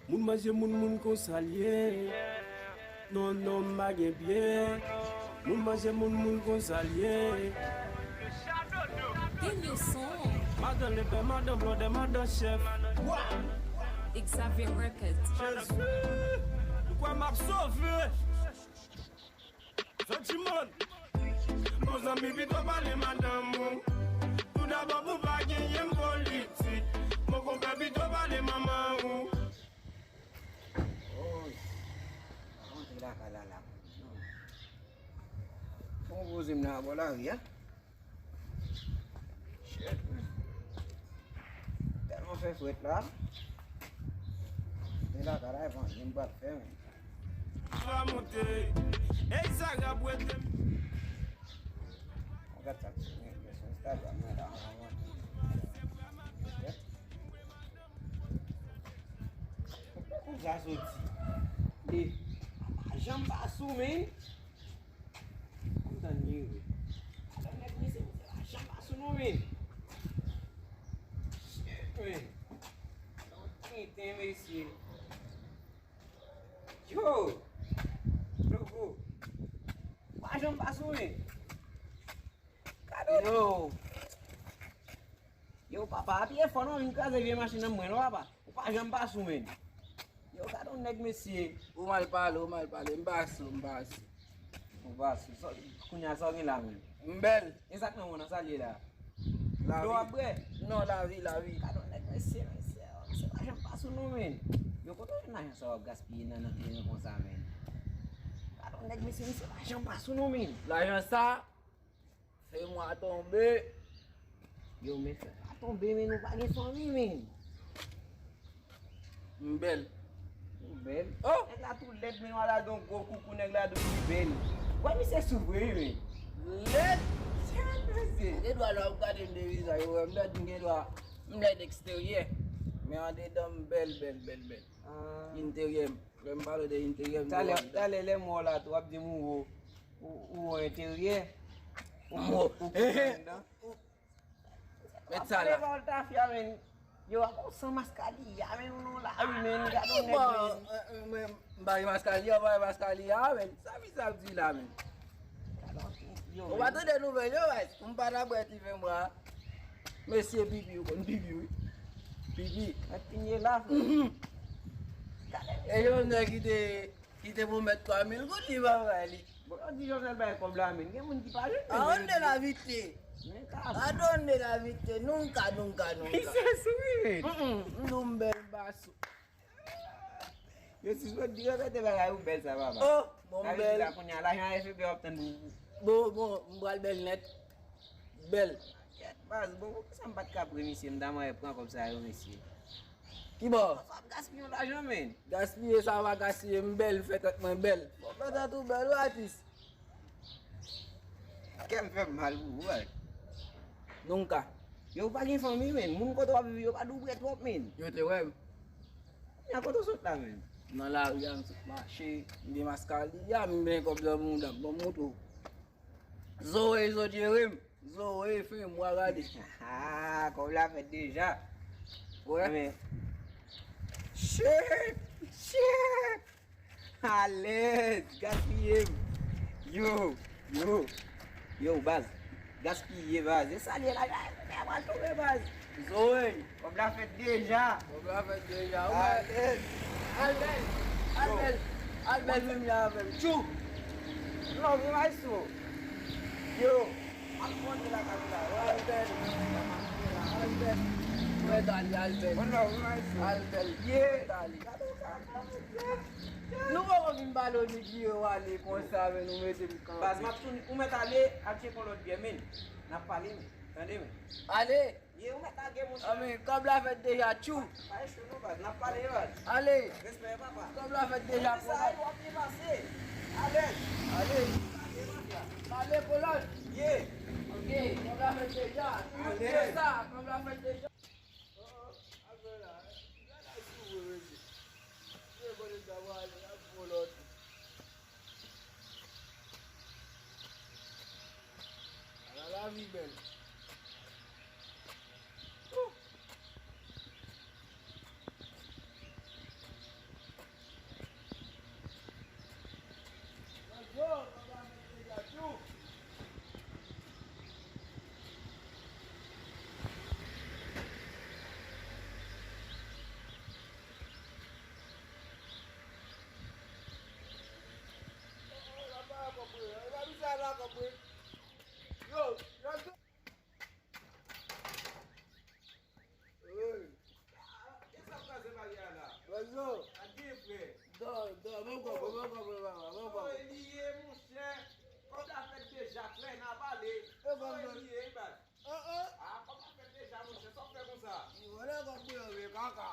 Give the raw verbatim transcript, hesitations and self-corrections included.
Moun manje moun, moun konsa l ye. Non, non, m pa gen pye. Moun manje moun, moun konsa l ye. Daniel Son. Madan lepè, madan blòdè, madan chèf. Wa! Xavier Records. Jezi, ou kwè m ap sove? Santiman. Bon zanmi, pito pale madanm ou. Toudabò, pou pa genyen politik. Mon konpè, pito pale manman ou. Oy, pa rantre lakay la, la. Bon, vouzin m nan bò lari a. Shit, man. Tèlman fè frèt la. Men lakay la, e pa anyen m pral fè, man. Va monte. Ey, sa ka bwete. Gad sa k sou mwen, mwen sou Instagram mwen la. Pou sa soti. E, pa janm pa sou, men. Kontan li, wi. Alò, nèg mesye, misye pa janm pa sou non, men. Shit, men. Yon tenten, mesye. Yo! Logo. Pa janm pa sou, men. Kado. Yo! Yo, papa, apiye fò non, vin kraze vye machin nan mwen non, papa. Ou pa janm pa sou, men. Yo, gad yon nèg, mesye. Ou mal pale, ou mal pale. M pa sou, m pa sou. Ou pa sou. Sa, kounye a sa w gen la, men. M bèl. E sa k nan men w nan, sa l ye la? Dlo w ap bwè? Non, lavi, lavi. Gad yon nèg, mesye, mesye. Misye pa janm pa sou non, men. Yo, kote w jwenn lajan sa w ap gaspiye nan, nan kliyan konsa, men? Gad yon nèg, mesye, misye pa janm pa sou non, men. Lajan sa, Fè mwa tonbe. Yo, men fè mwa tonbe, men nou pa gen fanmi, men. M bèl. Ou bèl? Oh! Nèg la tou lèd, men w al gen yon gwo koukou, nèg la di w li bèl. Wè, misye sou vre, wi, men. Lèd? Tchè, mesye. Gen dwa lè w ap gade m de vizaj, ou wè m lèd, m gen dwa. M lèd eksteryè. Men andedan, m bèl, bèl, bèl, bèl. Ah. Enteryè m. Lè m pale de enteryè m. Talè, talè, lè m wè w la tou, w ap di m ou wo. Ou, ou enteryè. Ou, ou, ou anndan. Mèt sa la. Pale pawòl tafya, men. Yo, a bon san maskaliya, men, ou non la, wi, men, gade yon nèg, men. Bon, euh, euh, mwen, m pa gen maskaliya, m pa gen maskaliya, men. Sa misye ap di la, men. Ou pa tande nouvèl yo, baz? M pa ta bwè ti ven mwa. Mesye pipi, ou konn pipi, wi. Pipi. Mèt pinye la, frè. Mhm. Gade, e yon nèg ki te Ki te pwomèt twa mil goud, li pa bay li. Bon, yo di Jovenel bay kòb la, men gen moun ki pa jwenn. A donde la vite? Men ka. A donde la vite? Nunca, nunca, nunca. Misye sou wi, men. Mm, mm, m nou m bèl, m pa sou. Yo si jodi yo mete bagay ou bèl sa, papa. Oh, bon, m bèl. Sa vle di la kounye a, lajan F E B w ap tann pou. Bon, bon, m pral bèl nèt. Bèl. Kèt, baz, bon, poukisa m pa t ka pre misye, m ta manyen pran kòb sa yo, mesye. Kibò? Fò ap gaspiye yon lajan, men. Gaspiye sa pa gaspiye, m bèl, fè tèt mwen bèl. Fò fè tèt ou bèl, wi, atis. Kè m fè m mal pou ou, baz. Nunca. Yo, ou pa gen fanmi, men. Moun kote w ap viv yo pa doubre twòp, men. Yo te wè m. Nan kote w sot la, men? Nan lari a, m sot mache. M gen maskaliya, m gen kòb nan mouda m. Bon, m montre w. Zoe, Zoe jere m. Zoe, fè mwa gade. Ah, kòb la fèt deja. Wè. Men. Shit! Shit! Alèz! Gaspiye m! Yo! Yo! Yo, baz! Gaspiye, baz! E sa l ye la, baz! Mè pral tonbe, baz! Zoe! Kòb la fèt deja! Kòb la fèt deja, ou mè. Albèl! Albèl! Albèl, menm jan avè m. Tchou! Non, vin maestro! Yo! Al kontre lakay ou la. Albèl! Albèl! Mwen tali, Albèl! Bon, non, vin maestro! Albèl! Ye! Mwen tali! Gade w ka, ka, ka. Nou poko vin pale w ni di yo ale konsa, men nou mete m kanpe. Baz, m ap tounen. Ou mèt ale, al tcheke yon lòt byè, men. N ap pale, men. Tande, men. Ale! Ye, ou mèt lage, monchè. A, men, kòb la fèt deja, tchou. Pa eche non, baz. N ap pale, baz. Ale! Respè, papa. Kòb la fèt deja, men sa, kolòn. W ap byen pase. Alèz. Ale! Ale, mafya. Ale, kolòn. Ye! Ok, kòb la fèt deja. Alèz. Se sa, kòb la fèt deja. Oh, oh, apre la, gade sou mwen, mesye. Mwen konnen sa va ale, ap fon lòt. Ala lavi bèl. Ouh. Yo, sa gen, frè? Dò, dò, mwen konprann, mwen konprann, papa, mwen konprann. Sa li ye, monchè? Kòb la fèt deja, frè, n a pale. Sa li ye, baz? Ah, kòb la fèt deja, monchè, sa w fè konsa? Li vòlè kòb pou yo, men kaka.